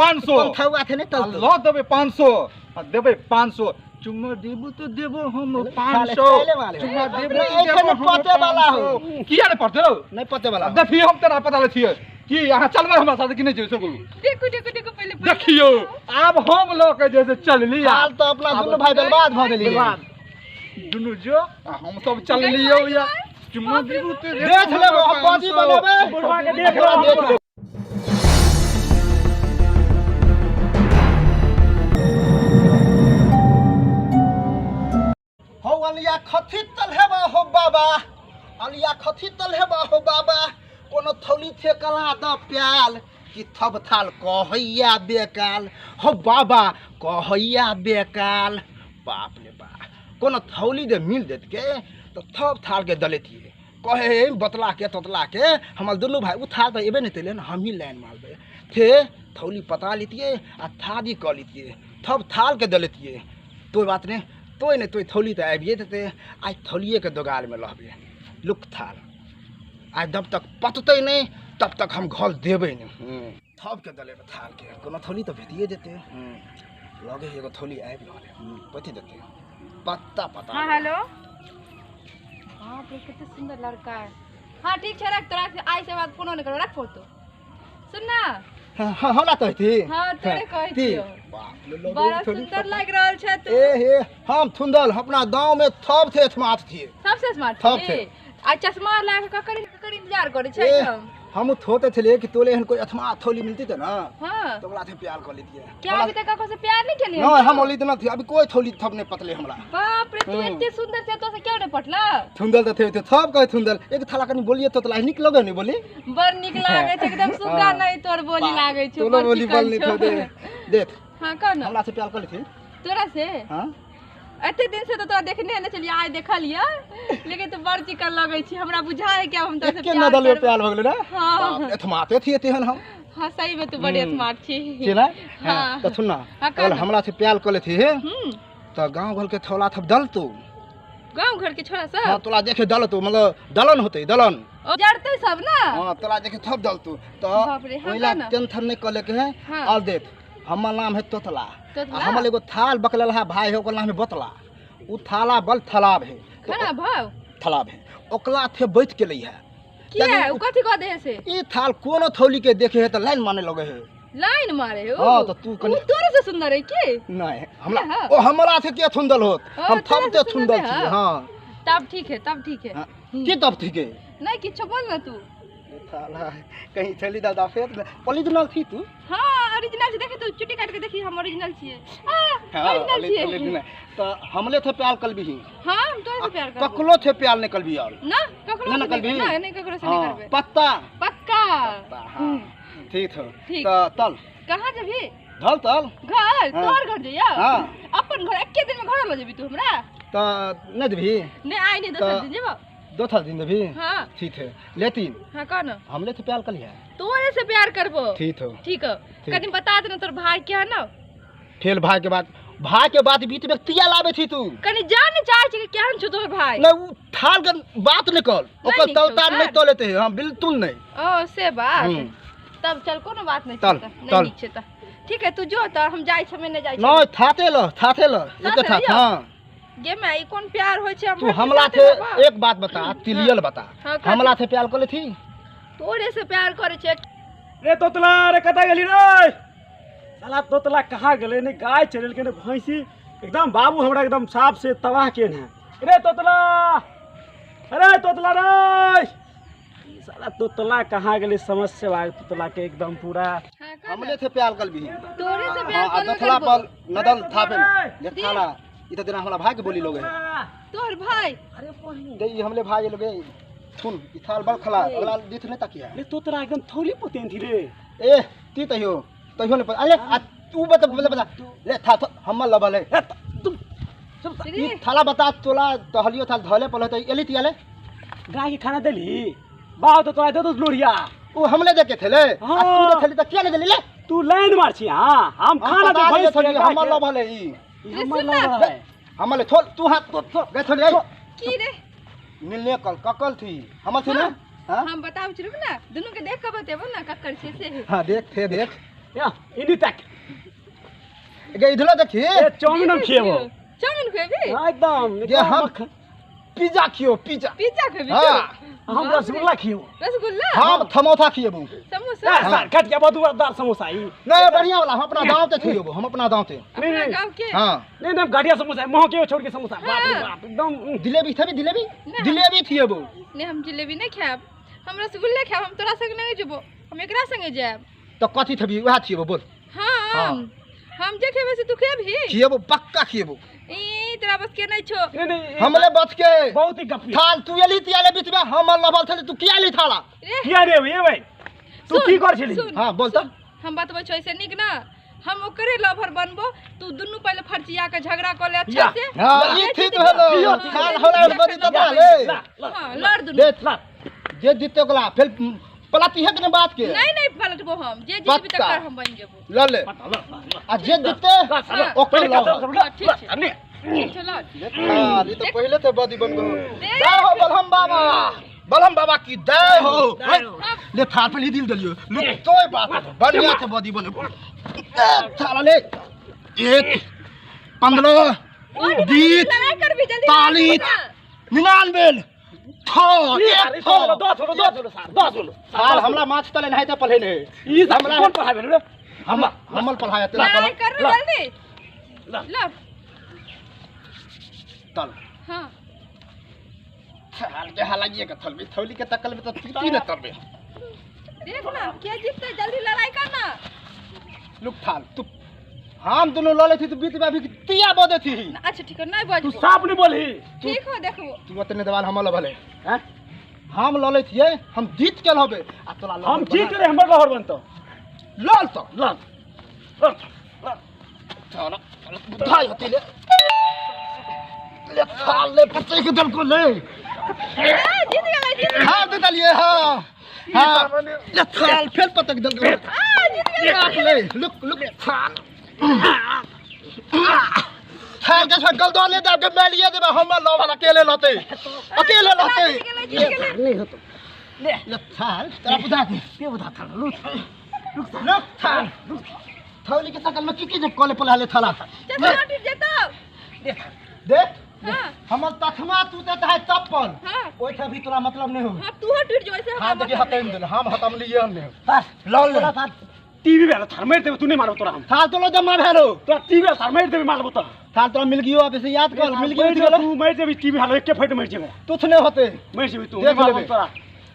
500। पंथौआ थे नहि आ तलतौ। लऽ देबै 500 आ देबै 500। चुम्मा देबू तऽ देबो हम 500। स्टाइले मारे। चुम्मा देबू नहीं, तऽ एखन देबो हम पते वाला हो। 500। किया नहि पड़तै रौ? नहि पते वाला हो। देखियौ हम तेना पता लै छियै कि अहाँ चलबै हमरा साथे कि नहि जेबै से बोलू। देखू देखू देखू पहिले पहिले। देखियौ आब हम लऽ के जे से चलली हाल तऽ अपना दुनू भाई बर्बाद भऽ गेलियै। दुनू जो आ हम सब चललियौ या चुम्मा देबू तऽ देख लेबो हम बाजी बनेबै। बुढ़वा के देख एकरा देख लेबो। हौ अलिया खथी तलहेबा हो बाबा, अलिया खथी तलहेबा हो बाबा, कोनो थौली थे कला द प्याल कि थब थाल कहैया बेकाल हो बाबा, कहैया बेकाल। बाप रे बाप, कोनो थौली दे मिल देत के तो थब थाल के दलेतिए। कहे हे बतला के तोतला के हमर दुनू भाई उ थाल तऽ एबे नहि तेले ने, हमही लाइन मारबै थे थौली पता लेतिए आ थादी कऽ लेतिए, थब थाल के दलेतिए। तो बात नहि, तोय नहि तोय थौली तऽ आबिए जेतै। आइ थौलिएके दोगारमे रहबै लुक थाल, आइ जब तक पततै नहि तब तक हम घर देबै नहि। थबके दलेबै थालके, कोनो थौली तऽ भेटिए जेतै। लगे एगो थौली आबि रहल है, पति देतै पत्ता पता। हाँ हेलो, बाप रे कते सुंदर लड़का है। हाँ ठीक छै रख, तोरा से आइ से बाद फोनो नहि करबो, रख फोन तो। सुन ना। हाँ, हाँ, हमरा कहै थी? हाँ, तोरे कहै ती। छियौ। बाप रे, लगे बड़ा थोड़ी सुंदर लागि रहल छै तू। ए हे, हम थुंदल अपना गाँव में थब थे स्मार्ट थी। सबसे स्मार्ट थब छी? थे। आ चश्मा लगा के ककर ककर इंतजार करै छै ए, एकदम? हम थोते छलिए कि तोले एहन कोई अथमा थोली मिलती त ना। हाँ। तो ओकरा से प्यार कर लेतिए। क्या अभी तक ककरो से प्यार नहीं केलिए? नहीं, हम ओली इतना थी, अभी कोई थोली थब नहीं पतले हमरा। बाप रे, तू एते सुंदर छै तो से क्यों नहीं पटला? थुंदल त थे, सब कहे थुंदल। एक थाला कनी बोलिए तो तला निक लगे नहीं बोली? बड़ निक लागे छै एकदम, सुग्गा हाँ। नहीं तोर बोली लागे छै। तोलो बड़ बोली चिकन बल नहीं छौ। थो दे। देख। हाँ, कह ना। हमरा से प्यार कर लेती? तोरा से? हाँ। एते दिन से तो तोरा देखने नहीं चलिए, आइ देखलिए, लेकिन तू बड़ चिकन लगै छी, हमरा बुझा है कि अब हम तोरा से एके प्यार नदल में करबै। प्यार भ गेलै ना? हाँ। बाप रे, एथमाते थी एतेहन हम। हाँ सही में तू बड़ी स्मार्ट छी। छी ना? हाँ। हाँ, तऽ सुन ना, हाँ, कह कल ना। हमरा से प्यार कर लेती हे, तऽ गांव घर के थोला थप दल तू। गांव घर के छोरा सब? हाँ, तोला देखे दल तू, मतलब दलन होते, दलन। ओ, जड़ते सब ना? हाँ, तोला देखे थप दल तू। तऽ बाप रे, हाँ, ओहिला कह ना। टेंशन नहीं कर लेके है, हाँ। और देख, हमर नाम है तोतला। तोतला? आ हमर एगो थाल बकलल है भाई है, ओकर नाम है बोतला। उ थाला बल थलाब है। तो खराब भाव? थलाब है। ओकला थे बैठ के लई है। किया? लेकिन उ कथी कह दे है से? ई थाल कोनो थौली के देखे है तऽ लाइन माने लगे है। लाइन मारे हो? हाँ, तऽ तू कनी उ तोरे से सुंदर है की? नहीं, हमरा हाँ। ओ हमरा से के थुंदल होत? ओ, हम तोरा थब से ते सुंदर थुंदल है, छी, हाँ। तब ठीक है, तब ठीक है। हाँ। की तब ठीक है? नहीं, किछो बोल ना तू। साला कहीं चली दादा फेर ओरिजिनल थी तू। हाँ ओरिजिनल छी, देखी तू चुट्टी काट के देखी, हम ओरिजिनल छिए। हाँ, ओरिजिनल छिए। ओरिजिनल। तो हमले थे प्यार कलबी ही। हाँ, हम तोरे से प्यार करबो। ककरो थे प्यार नहीं कलबी और। ना, ककरो ना, ना से नहीं कलबी। ना, नहीं, ककरो से नहीं हाँ, करबे। पत्ता। पक्का। पत्ता, हाँ। ठीक हो। ठीक। तो तल। कहाँ जेबही? धल तल। घर, हाँ। तोहर घर जइया? हाँ। अपन घर एके दिन में घर ल जेबी तू हमरा? तो नहीं देबही? नहीं, आइ नहीं, दोसर तो दिन जेबो। दोसर दिन देबही? हाँ। ठीक है। लेकिन हाँ, कह ना। हमले से प्यार कलिया। तोरे से प्यार करबो। ठीक हो। ठीक हो। ठीक। कनी बता देना तोर भाई के है ना? फेल भाई के बात, भाई के बात बीच में तिया लावे थी तू। कनी जान चाहे छी कि केहन छौ तोहर भाई। नहीं, उ थाल के बात निकल, नहीं ओकर निकल, तौता नहीं थाल। तोलेते हैं, हाँ, बिल्कुल नहीं। ओ से बात। तब चल कोनो बात नहीं चल, छै त, नहीं चल। नीक छै त। ठीक है, तू जो त, हम जाइ छी, हमे नहीं जाइ छी। नहीं, थाते ल, थाते ल, एक थाते था, लियो। हाँ। गे मैं, ई कोन प्यार होय छै? तू हमरा हमला साथे थे बाबा। एक बात बता, तिलियल बता। हाँ, कर हमला थे प्यार कर थी? तोरे से प्यार करे छै। रे तोतला, रे कतऽ गेली रे? साला तोतला कहाँ गेलै? ने गाय चरेलकै ने भैंसी, एकदम बाबू हमरा एकदम साफ से तबाह केने है। रे तोतला, अरे तोतला रे, ई साला तोतला कहाँ गेलै? समझ से बाहर तोतला के एकदम पूरा। हाँ, कर ना। हमले थे प्यार कर भी। तोरे से प्यार हाँ, आ करबे दथला करबो। पर नदल थापे ने। देख थाला, ई त दिना हमरा भाई के बोली लोगे। तोहर भाई? अरे बहिन। दे ई हमले भाई लोगे। सुन, ई थाल बड़ खला, अगला दिथ नहीं तकिया। रे तोतला एकदम थौली पोतेन थी रे। ए, ती तहियो, तहियो ने अरे, आ तू बता, बता, बता। ले, था, था, हमर लबल है। ए, तुम, चुप सा। ई थाला बता, तोला तहलियो थाल धले पले त एली तियाले। गाय के खाना देली? बाव तो तोरा दे दो लोरिया। उ हमले दे के थेले। हाँ। आ तू दे थेली त किया ने देली ले? तू लाइन मार छी, हाँ। हम खाना दे बता भैंस दे थेली, के, गाय हमर के। लबल है ई। ई हमर रे, सुन ना। लबल है। हमर ले थोल, तू हाथ तो थोल, गए थोल, ए। की रे? मिलने कल ककल थी। हमर थी ना? हाँ। हाँ? हम बताउ छी, रुक ना, दुनू के देख के बतेबो ना ककर छै से। हाँ, देख थे, देख। या इनी तक गे इधरो देखी। ए चाउमीन हम खिएबो। चाउमीन खुएबी? हाँ, एकदम। जे हम पिज्जा खियो, पिज्जा। पिज्जा खुएबी? हाँ। तू? हम रसगुल्ला खिएबो। रसगुल्ला? हम थमौथा खिएबो। समोसा? ए सर घटिया बदुआदार समोसा ई। नहीं, बढ़िया वाला हम अपना दांव ते खिएबो, हम अपना दांव ते। नहीं, अपना नहीं। गाँव के? हाँ। नहीं नहीं, हम घटिया समोसा मोह के छोड़ के समोसा। बाप रे हाँ। बाप, एकदम। जिलेबी थेबी? जिलेबी? नहीं। जिलेबी खिएबो। नहीं, हम जिलेबी नहीं खायब, हम रसगुल्ला खायब। हम तोरा संग नहीं जेबो, हम एकरा संगे जायब। तो कथी थेबी वएह खिएबो, बोल। हाँ। हाँ। हम जे खेबै से तू खेबही? खिएबो, पक्का खिएबो। ई तोरा बस के नहीं छो। नहीं नहीं, हमले बच के बहुत ही गप्पी थाल तू एली तियाले बीच में हम लबल थे, तू किया एली थाला? रे किया रे ए भाई, तू सुन, की कर छली? सुन, हाँ, बोल तो। सुन, हम बतबै छौ ऐसे नीक ना, हम ओकरे लवर बनबो। तू दुनू पहले फरचिया के झगड़ा कर ले अच्छा या। से। हाँ, ई ठीक भेलो। थाल होला बदी त ले। ला ला। हाँ, लड़ दुनू। देख ला। जे जीते ओकरा फेर पलाती है कि नहीं बात के? नहीं नहीं, पलटबो हम। जे जीतबी पक्का। तकर हम बन जेबो। ल ले। पता ला ला। आ जे जीते ला साला, ओकर पहले लवर। कतल ला। हाँ, ठीक छै। ला, ठीक छै, लड़। हाँ, ई तो पहले से बदी बन गयो। देख। जय हो बलहम बाबा, बलहम बाबा की जय हो। जय हो। ले थाल पे दिल दलियो ले, तोय बात बढ़िया से बदी बन। थाला ले, 1 15 20 लड़ाई करबी जल्दी। 40 99 ठो अरे एक दो ठो। दस होलो, 10 होलो सार, 10 होलो। साल हमरा माछ तले नहीं ते पले नहीं। ई सब हमरा- कोन पढ़ाबे रे? हम हमल पढ़ाया तेरा। लड़ाई कर ला। जल्दी। ला। लड़। तल। हाँ। थाल के हलाइए के थलबी थौली के तकल में तो तीती न तरबे। देख ना क्या जीतते, जल्दी लड़ाई कर ना। लुक थाल तू हम दोनों लले थी तो बीच में अभी तिया बदे थी। अच्छा ठीक है, नहीं तू बजबो। साफ नहीं बोलही। ठीक हो, देखबो। तू ओतने दवाल हमल भले। हैं? हम लले थिए, हम जीत के लबे आ तोरा लहर हम जीत रहे, हमर लहर बनतो। लल तो। ला ला ला। थाला बुद्धा होती ले ले थाल ले पत्ते के दल को ले। ए, जीत गेलै, जीत गेलै। हाँ दे दलिए। हाँ हाँ, ले थाल फेल पत्ते के दल को। आ, जीत गेलै। आप ले, लुक लुक थाल थाल के सकल दो ले दे के मैं लिए देबे। हमर लवर अकेले लते, अकेले लते। जीत गेलै, जीत गेलै। नहीं होतो। ले। ले थाल तेरा बुधा के के बुधा था लू। लुक थाल थौली के सकल में की की जे कॉले पला ले थाला। चल टूट जेतौ। देख। हाँ। हमर तथमा तू ते है चप्पल। हाँ। ओइठा भी तोरा मतलब नहीं हो। हाँ, तू टूट जो ऐसे। हाँ, देखिए हतम देल, हम हतम लिए हम नहीं। बस। लल ले। तोरा टीवी भेलो थार मारि देबे, तू नहीं मारबो तोरा हम। थाल तोलो जमा भेलो। तोरा टीवी थार मारि देबे, मारबो तो। थाल तोरा मिल गियो, अब से याद कर मिल गियो। मरि जेबे तू, मरि जेबी। टीवी हालो एके फट मरि जेबे। तुछ नहीं होते। मरि जेबी तू। देख नहीं मारबो लेबे। तोरा।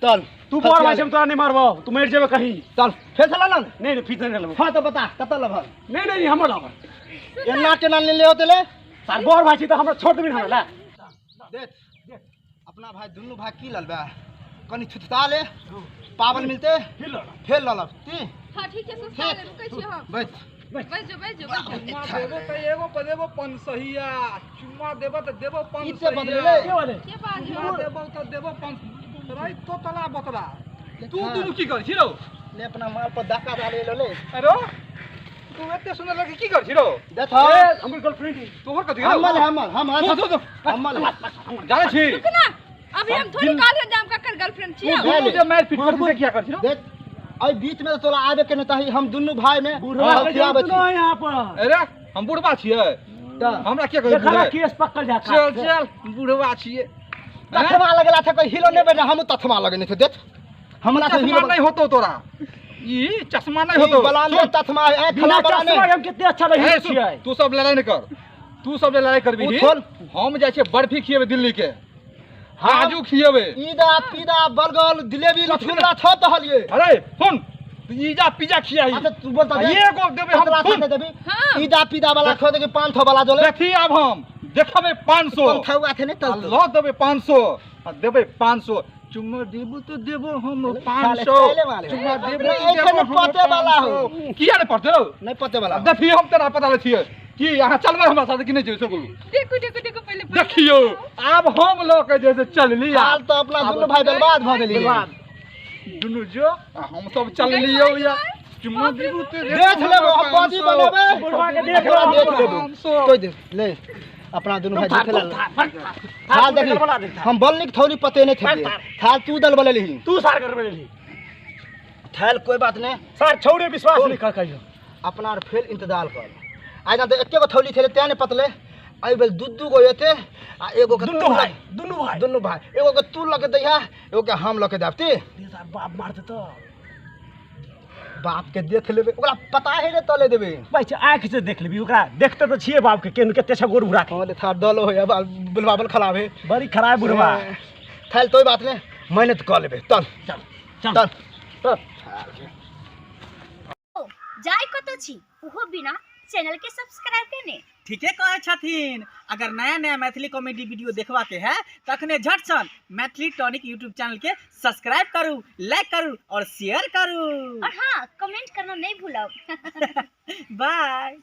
चल। तू बड़ भाई, हम तोरा नहीं मारबो, तू मरि जेबे कहीं। चल फेर चला ना। नहीं नहीं, फिर नहीं लेबो। हाँ तो बता कत लभल? नहीं नहीं, हमर लबर। एना केना ले ले होते ले? सार बड़ भाई छी तऽ हमरा छोड़ देबी हमरा ला। देख अपना भाई दुनू भाई की ललबे, कनी छुटता ले पावन मिलते। फिर लड़। फेर ललब ती। हाँ, ठीक है, सस्ता ले, रुकै छी हम। बैठ। बैठ जो, बैठ जो, बैठ जो। चुम्मा देबो त एगो पर देबो 500। चुम्मा देबो त देबो पाँच ई से बदले ले। के वाले? के बाजू? चुम्मा देबो त देबो 500। रे तोतला बोतला, तू दुनू की कर छी रौ? ले अपना माल पर धक्का डाले ले ले। अरे तू एते सुंदर लड़की की कर छी रौ? देख। ए, हमर गर्लफ्रेंड। तोहर कथी रौ? हमल हमल हम सुन, सुन, सुन। हमल। जानै छी? रुक ना, अभी हम थोड़ी काल जाम ककर गर्लफ्रेंड छियै। तू दुनू जे मारि पीट कर छी से किया कर छी रौ? देख एहि बीच में तोरा आबे के नहीं चाही, हम दुनू भाई में बूढ़वा के खियाबै जरूरत छी। नहीं यहाँ पर। अरे हम बुढ़बा छियै? तऽ हमरा किया कहै देखा ना बुढ़े? केस पकड़ जा। चल चल, बुढ़बा छियै। तथमा लगला छै कोई हिलो नहीं बने, हम तथमा लगने छै। देख हमरा से चश्मा हिलो नहीं होतो तोरा, ई चश्मा नहीं होतो। बला ले तथमा ए बिना खला बला चश्मा नहीं। के हम कितने अच्छा ए, रही सुन, छियै। तू सब लड़ाई नहीं कर, तू सब लड़ाई करबी। उठल। हम जाइ छियै बर्फी खिएबै दिल्ली के, काजू खिएबै। ईदा पीदा बर्गर जिलेबी रसगुल्ला छ तहलिए। अरे सुन, तू ईजा पिज्जा खियाही। अच्छा तू बोलता आ एगो देबै हम, कतला सुन। साथे देबी? हाँ। ईदा पीदा वाला खो देबी, 500 वाला जोले। देखी आब हम देखबै 500। पंथौआ थे नहीं आ तल लऽ देबै 500 आ देबै 500। चुम्मा देबो तऽ देबो हम 500। साले वाले। चुम्मा देबो नहीं, तऽ देबो एखन हम पते वाला हो। 500। किया नहि पड़तै रौ? नहीं पते वाला। देखियौ हम तोरा पता लै छियै कि अहाँ चलबै हमरा साथे कि नहि चलबै से बोलू। देखू देखू देखू पहिले पहिले। देखियौ आब हम लऽ के जे से चलली। हाल तो अपना दुनू भाई बर्बाद भऽ गेली। बर्बाद। दुनू जो आ हम सब चललियौ या चुम्मा देबो तऽ देख लेबो हम बॉडी बनाबे। बुढ़वा के देख ओकरा लेबो। देख लेबो। 500। कोई दे ले अपना दुनू भाई देख ले। थाल थाल देखी हम बलनिक थौली पते नहीं थे। थाल तू दल बलेली। तू सार कर बलेली। थाल कोई बात नहीं। सार छौड़े विश्वास नहीं कर कहियो। अपना आर फेर इंतजार कर। आइ तऽ एके गो थौली छलै तें नहि पतले, एहि बेर दू दू गो एतै आ एगो के दुनू तू भाई, दुनू भाई, दुनू भाई, एगो के तू लऽ के दैहा, एगो के हम लऽ के देब। ती बाप मारते तो बाप के देख लेबै, ओकरा पता है रे तले देबै। भाई आँखि से देख लेबी ओकरा, देखते तऽ छियै बाप के केहन कते छै गोर बुढ़ा के। हाँ थार दल हो या बुलबाबल खराब है, बड़ी खराब बुढ़वा। थैल तो बात नहीं, मेहनत कऽ लेबै। चल चल चल चल चल। जाय कतऽ छी ओहो बिना चैनल के सब्सक्राइब केने? ठीके कहै छथिन। अगर नया नया मैथिली कॉमेडी वीडियो देखबा के है तखने झटसन मैथिली टॉनिक यूट्यूब चैनल के सब्सक्राइब करू, लाइक करू और शेयर करू। और हाँ, कमेंट करना नहीं भूलब। बाय।